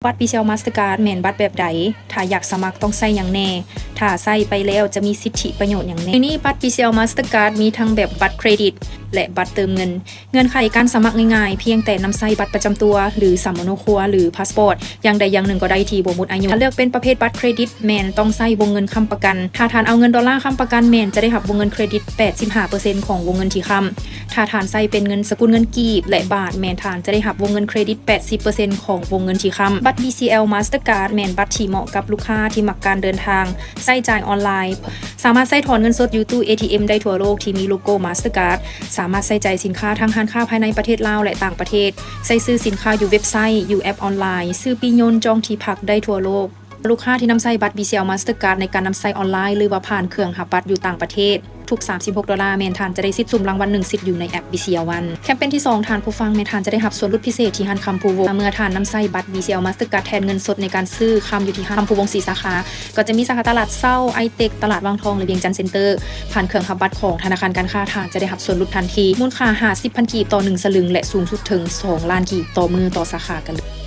ບັດ BCL Mastercard ແມ່ນບັດແບບໃດ? ຖ້າຢາກສະໝັກຕ້ອງໃຊ້ຫຍັງແດ່? ຖ້າໃຊ້ໄປແລ້ວຈະມີສິດທິປະໂຫຍດຫຍັງແດ່? ໃນນີ້ບັດ BCL Mastercard ມີທັງແບບບັດເຄຣດິດ ແລະ ບັດເຕີມເງິນ. ເງື່ອນໄຂການສະໝັກງ່າຍໆ, ພຽງແຕ່ນຳໃຊ້ບັດປະຈຳຕົວ ຫຼື ສຳມະໂນຄົວ ຫຼື ພາສປອດ ຢ່າງໃດຢ່າງໜຶ່ງກໍໄດ້ທີ່ບໍ່ໝົດອາຍຸ. ຖ້າເລືອກເປັນປະເພດບັດເຄຣດິດ ແມ່ນຕ້ອງໃຊ້ວົງເງິນຄ້ຳປະກັນ. ຖ້າທ່ານເອົາເງິນໂດລາຄ້ຳປະກັນ ແມ່ນຈະໄດ້ຮັບວົງເງິນເຄຣດິດ ແປດສິບຫ້າເປີເຊັນ ຂອງວົງເງິນທີ່ຄ້ຳ. ຖ້າທ່ານໃຊ້ເປັນເງິນສະກຸນເງິນກີບ ແລະ ບາດ ແມ່ນທ່ານຈະໄດ້ຮັບວົງເງິນເຄຣດິດ ແປດສິບເປີເຊັນ ຂອງວົງເງິນທີ່ຄ້ຳ. ບັດ BCL Mastercard ແມ່ນບັດທີ່ເໝາະກັບລູກຄ້າທີ່ມັກການເດີນທາງ, ໃຊ້ຈ່າຍອອນລາຍ, ສາມາດໃຊ້ຖອນເງິນສົດຢູ່ຕູ້ ATM ໄດ້ທົ່ວໂລກທີ່ມີໂລໂກ້ Mastercard, ສາມາດໃຊ້ຈ່າຍສິນຄ້າທັງຮ້ານຄ້າພາຍໃນປະເທດລາວ ແລະ ຕ່າງປະເທດ, ໃຊ້ຊື້ສິນຄ້າຢູ່ເວັບໄຊ, ຢູ່ແອັບອອນລາຍ, ຊື້ປີ້ຍົນ, ຈອງທີ່ພັກໄດ້ທົ່ວໂລກ. ລູກຄ້າທີ່ນຳໃຊ້ບັດ BCL Mastercard ໃນການນຳໃຊ້ອອນລາຍ ຫຼືວ່າຜ່ານເຄື່ອງຮັບບັດຢູ່ຕ່າງປະເທດ, ທຸກສາມສິບຫົກໂດລາ ແມ່ນທ່ານຈະໄດ້ສິດສຸ່ມລາງວັນໜຶ່ງສິດຢູ່ໃນແອັບ BCL One. ແຄມເປນທີສອງ, ທ່ານຜູ້ຟັງ, ແມ່ນທ່ານຈະໄດ້ຮັບສ່ວນຫຼຸດພິເສດທີ່ຮ້ານຄຳພູວົງ. ເມື່ອທ່ານນຳໃຊ້ບັດ BCL Mastercard ແທນເງິນສົດໃນການຊື້ຄຳຢູ່ທີ່ຮ້ານຄຳພູວົງສີ່ສາຂາ, ກໍຈະມີສາຂາຕະຫຼາດເຊົ້າ, ໄອເຕັກ, ຕະຫຼາດວັງທອງ ແລະ ວຽງຈັນເຊັນເຕີ. ຜ່ານເຄື່ອງຮັບບັດຂອງທະນາຄານການຄ້າ, ທ່ານຈະໄດ້ຮັບສ່ວນຫຼຸດທັນທີ ມູນຄ່າຫ້າສິບພັນກີບຕໍ່ໜຶ່ງສະລຶງ ແລະ ສູງສຸດເຖິງສອງລ້ານກີບຕໍ່ມື້ຕໍ່ສາຂາກັນເລີຍ.